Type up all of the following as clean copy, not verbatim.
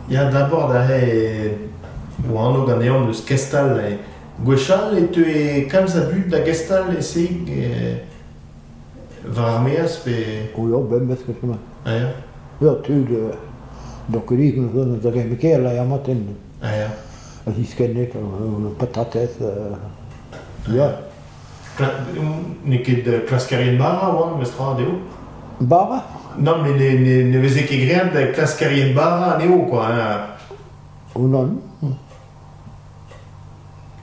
Ya, d'abord aze e oa anv ganeomp eus Kestal. Gwechall e teue kalz a dud da Gestal e-se war ar maez pe... O ya, bemdez ket Ah ya? Ya, tud Dokelism zo da Germikael ya matin. Ah ya. A ziskenne patatez ya. N'eo ket klaskerien bara oant memestra dezho? Bara? Non, mais ne, ne, ne veze ket graet klaskerien bara anezho, quoi. Hein. Oh non.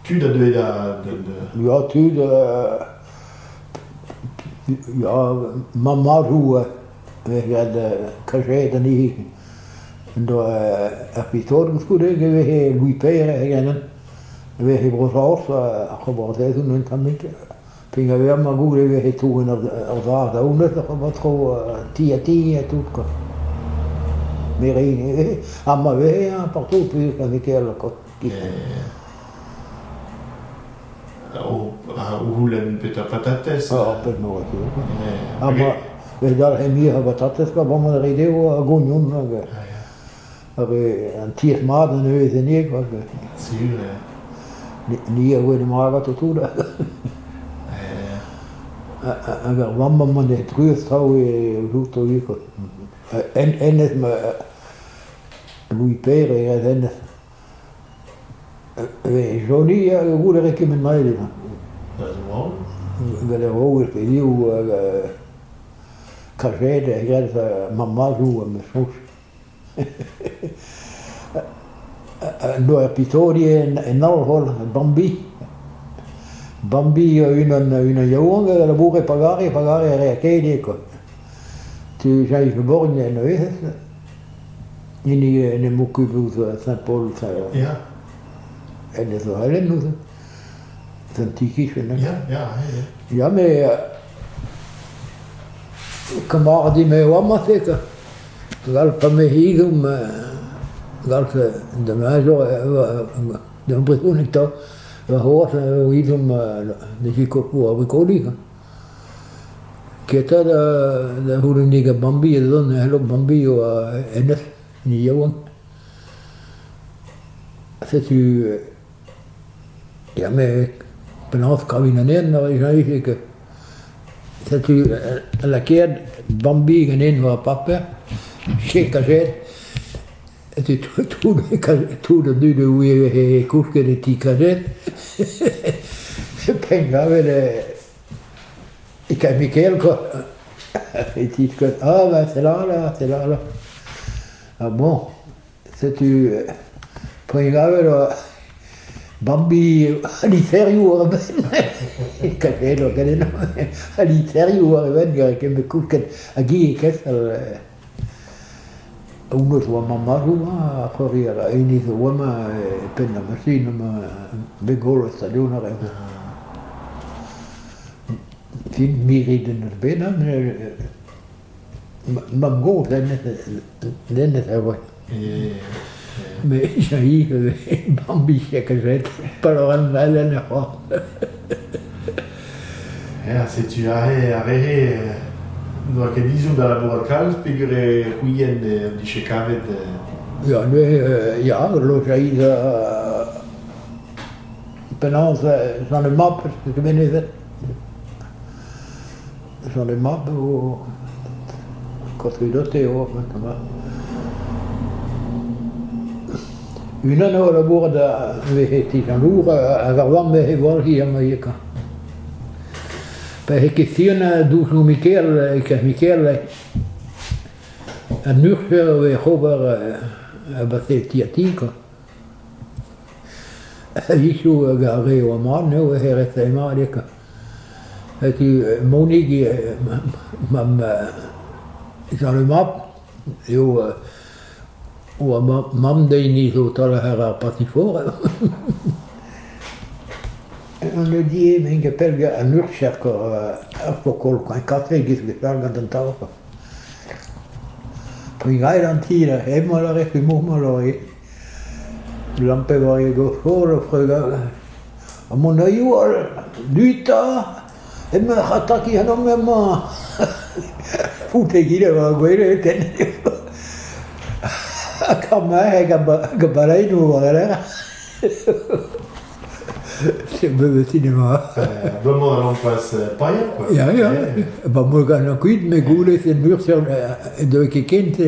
Tud a deue da... da, da... Ya, tud... ya, mammadoù vez graet kajet anezhi. En doa ar pistol koulskoude e veze Louis Père e E veze Bro-Saoz ar c'hobratezhoù un tammig. Peogwir ma goude e veze tougen ur sac'h da honnezh oc'h ober tro ti ha ti ha tout kwa. Me 'rae ha ma veze hañ partout peogwir e veze ket kwa. O c'houlenn petra patatez? Ah, pet 'noa ket kwa. Ha ma vez dalc'het muioc'h a batatez kwa, bremañ a ray dezho hag ognon hag Hag an tiez mat anezhe enne kwa. Sur, Ni a wele moarvat o tout. Hag ar vamm amañ e truez traoù e outo ivez kwa. Hennezh ma Louis Père e ret hennezh. Johnny a goût kement ma eo. Gant ar roue pe liv hag kajet e graet mammadoù am eus soñj. Doa ur pitori en holl, Bambi. Bambi unan unan yaouank a laboure pa gare, pa gare a rea ket eo kwa. Tu Jean-Yves Borgne neuze, hini en em okupe ouzh Saint-Paul, Ya. hennezh zo Helen neuze, un ti-kichen. Ya, ya, ya. Ya, mais kamarad me oa marse kwa. Gal pa me izhomm gal da majour d'an brezhoneg 'ta warc'hoazh eo izhomm da sikour ar brikoli kwa. Ket 'ta da c'houlenn gant Bambi ez on hello Bambi oa hennezh hini yaouank. Setu ya met penaos kavin anezhañ neuze ket. Setu lakaet Bambi ganin war paper, chek ha jet, setu tout an dud a ouie e kousket e ti Kajet. Penngavet e Kermikael kwa. E ti Ah ben c'est là là, c'est là là. Ah bon. Setu poent-gavet oa Bambi al lizherioù war e benn. Kaset oa ganin al lizherioù war e benn gant ket kousket hag hi e kesel honnezh oa ma madoù ha c'hoari a ra hennezh oa ma e penn ar masin emañ bet goloet stadion a rae. Fin mirit en deus bet hein Mamm-gozh hennezh a voe. Mais j'arrive Bambi kajet palorenn velen e c'hoazh. Ya, setu aze ar re-se n'oa ket ezhomm da labourat kalz peogwir e c'houient en dije kavet. Ya, neuze, ya, lojeiz penaos gant e mab, kement Gant e mab eo Kotridote eo Unan eo labourat neuze ti Jean-Lour hag ar vamm he gwalc'hiñ amañ ivez kwa. Pa eo ket douzh Mikael e Kermikael an urzh eo ec'h ober a-base ti ha ti kwa. A-wechoù hag ar re oa mat eo e reste mat eo kwa. Setu Monig mamm Jean Le Mab eo oa mamm dezhi zo 'tal ar Pasifor. An die m'en ket pell an urcher kwa, ar pokol kwa, kafe e-giz gwechall gant an taol kwa. Prigaet an ti da hemañ a lâre, hemañ a lâre. Lampet war e gorf-skol, Ha mont a youl, du 'ta, emaoc'h atakiñ ac'hanomp amañ. Fout egile war ar gwele ken. Hag ar marc'heg hag ar baleinoù war e lerc'h. C'est mauvais cinéma. Abalamour da ankouazh paeañ quoi. Ya, ya. Ba mont gant kuit, me goulez en mur deue ket kent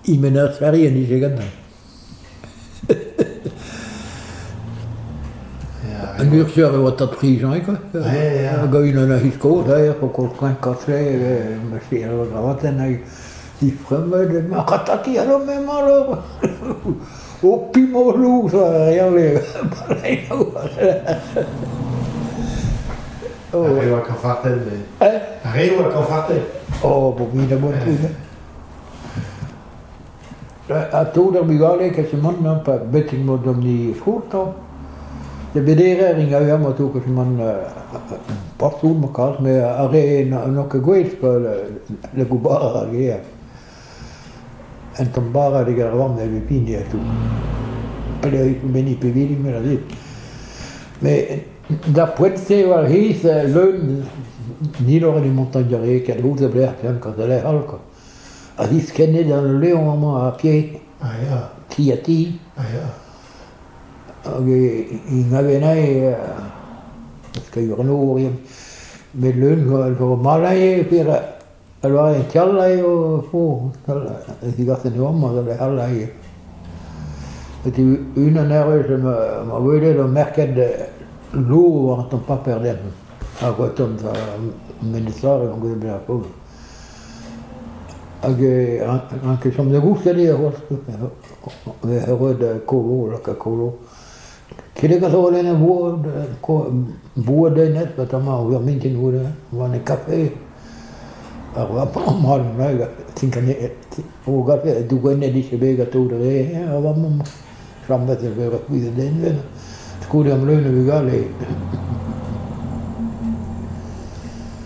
e-men ar c'hoari en dije gantañ. An urzhier e oa tad Prigent quoi. Hag unan a c'hiz kozh aze, kafe, ma gravatenn hag diframmet ma c'hataki alors emañ alors. O pimant lous a real Ar re oa kañfarted Ar re oa kañfarted. Oh, bon, oui, da bon tout. Ha tout ar bugale quasiment non, pa betek mod deomp-ni skol tamm. Da bederer int aze amañ tout quasiment partout ma kalz met ar re n'o ket gouez quoi le goubara ar gêr. Un tamm bara hag ar vamm e vez pignet ha tout. Pelec'h meni pe vini me a dit. Met d'ar poent-se war c'hiz leun nilor en e montagne da re ket a blec'h gant lec'h all quoi. A ziskennet al leon amañ a pied. Ah ya. Ti ha ti. Ah ya. Hag e gavenai skeurennourien met leun zo malae per alors e tiall eo fo digaset eo amañ da lec'h all ivez. Setu unan eurvezh ma welet o merket lourd war an tamm paper dezhañ. Hag o tont da Menez-Are emañ gwelet bezañ faot. Hag ranket chom da gousket eo c'hoazh. Roet kolo, lakaat kolo. Kinnig a zo lenn boued denet peotramant ur mintin goude war e kafe. Ar o gafe dougennet dije bet ganto dre ar vamm chommet e vez skuizhet den Skoet am leun a vugale.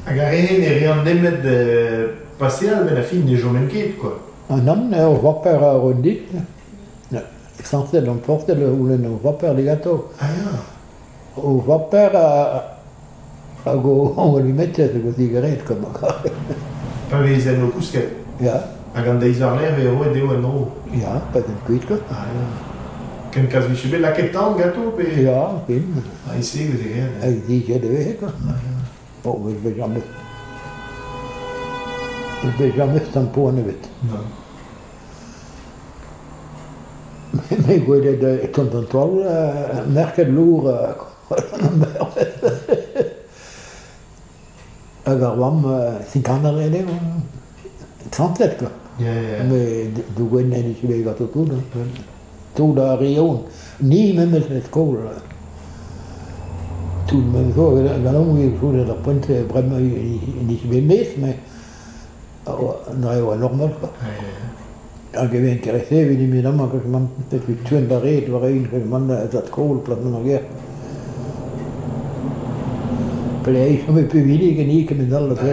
Hag ar re ne reont nemet paseal benn ar fin ne chomont ket quoi. Ah nann, ur paper a roin dit. Sañset on forset da c'houlenn ur paper diganto. Ah ya. O paper hag o alumetez hag o sigaret quoi. Pa vezent o kousket. Ya. Hag an deiz war-lerc'h e roet dezho en-dro. Ya, pa vezent kuit quoi. Ah ya. Ken kalz vije bet lakaet tan ganto pe... Ya, fin. Ah, e-se veze graet. Hag dijet e veze quoi. Ah ya. Bon, mais jamais. Bet james tamm poan ebet. Nann. Me gwelet e tont d'an taol merket lourd hag ar vamm sinkanañ a rae sañset quoi. Ya, ya. Me douguen en dije ganto tout tout ar re yaouank. Ni memes e skol. Tout memes zo ganeomp ivez d'ar poent-se bremañ en dije bet mezh met an dra e oa normal quoi. Hag e vez intéressé evit evit amañ man tuent da red war-eeun man zad-skol plas mont ar gêr. Pelec'h e chome Puvilig en hi kement all da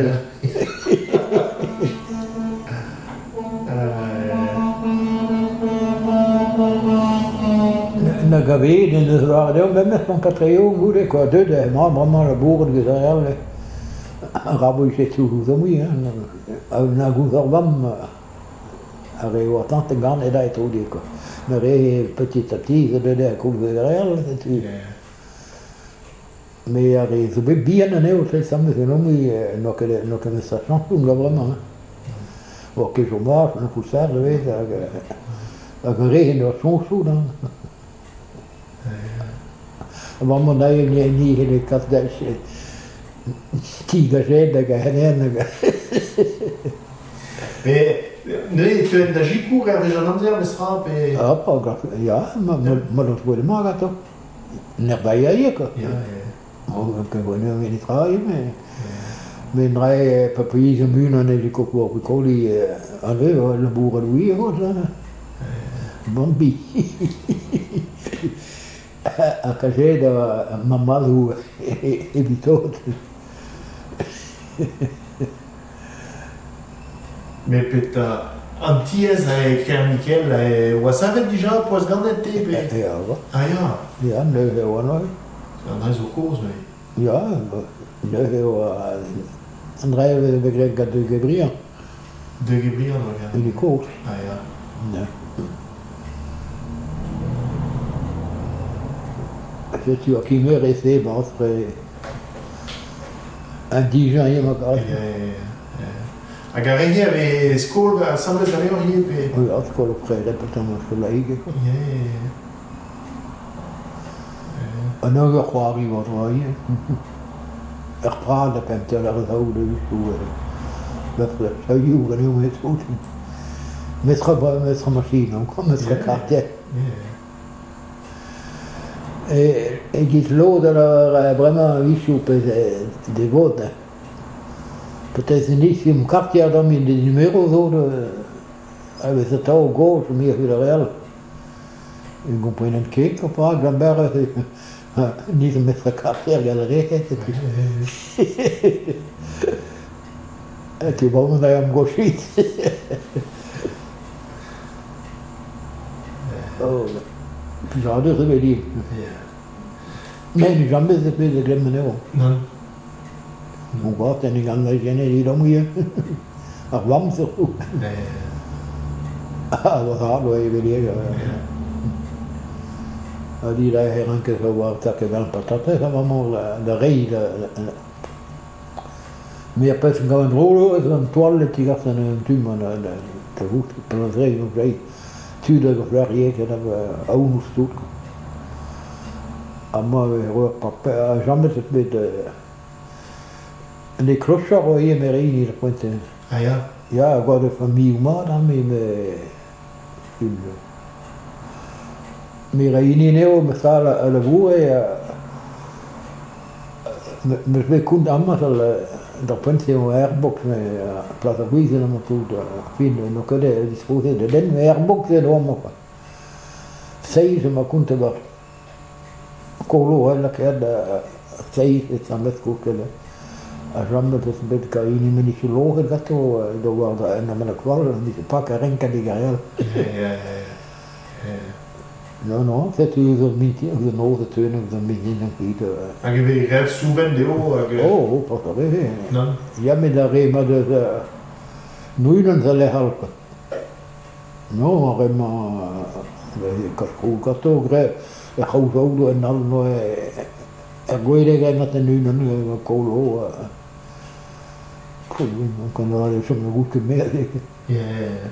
Nag a bet en deus lavaret deomp memes gant patrioù goude quoi deuet emañ bremañ labourat gant ar re all ra vo ouzh mui hein nag ouzh ar vamm ar re oa tantet ganet aet tro-dir quoi. Me re petit à petit zo deuet koulz hag ar re all setu. Mais ar re zo bet bihan anezho asambles ganeomp n'oa ket n'oa ket memes chañsoù da vremañ hein. Oa ket chômaj, an koulz-all ivez hag hag ar re en doa soñjoù da. Amañ ni ni c'helle kas da ti gajet hag a-henn hag Mais neuze e teuent da sikour hervez an amzer mestra pe... Ah, pa ya, ma ma doa mat ganto. N'er quoi. Ya, ya. Netra ivez met dre pa pouez unan e kokour brikoli ivez labourat ouie c'hoazh Bambi. Ha kajet ma madoù evitot. Met petra an tiez e Kermikel e oa savet dija poaz ganet te pe... Ya, Ah ya. Ya, neuze e oa neuze. An dra zo kozh neuze. Ya, neuze e oa an dra e veze graet gant De Gebriand. De Gebriand, oa Hini kozh. Ah ya. Ya. Setu ar kemerez-se 'barzh an dijañ eo ma karet. Ya, ya, ya. Hag ar re-se a vez skol asambles ganeoc'h ivez pe? Ya, skol prevez peotramant skol laik eo. Ya, ya, ya. An holl a c'hoari war-dro ivez. Er prad ha pemp-taol ar saout a-wechoù ganeomp e-tout. Mestr mestr machine encore, mestr karter. E-giz lod a lavar bremañ a-wechoù pe devot. Peut-être un karter da des numéros zo a vez atav gozh muioc'h ar re all. Ne gomprenan ket perak Lambert ni zo mestr karter gant ar re setu. Te bremañ da 'r gochit. Oh, plijadur zo bet din. Met james ez eus da glemm anezho. Nann. Mon gwaz en e gant evidomp ivez. Ar vamm surtout. Ah, va zad oa evel Ha dit e rankas ober taket an patatez amañ da reiñ Me ar pezh gant an dro eus an toal e tigasan un tu-mañ da vout penaos reiñ tud hag ur fleur-yezh aon ouzh tout. Amañ e ro ur paper james eus bet Ne klochoc'h oa ivez me hini d'ar poent-se. Ah ya? Ya, gwad ur familhoù mat ha me me ra hini anezho mesal a laboure 'meus bet kont amañ d'ar poent-se oa aerbox plas ar gwizenn amañ tout fin n'o ket dispozet da lenn aerbox eo amañ kwa. Seizh emañ kont e-barzh. Kolo eo lakaet seizh e Sant-Mescoù ha james eus bet ka hini ministrologet ganto d'ober en amanakval pak a renkañ d'e gare all. Non, non, setu eus ar mintin, eus an noz e teuen eus ar mintin an kuit. Hag e vez graet soubenn dezho hag... Oh, oh, pas a veze. Non. Ya, met ar re mat eus Nouilh a lec'h all quoi. Non, ar re-mañ kaskoù ganto graet er c'haozaoù en all er gweleg en unan kolo chom goût ket me Yeah.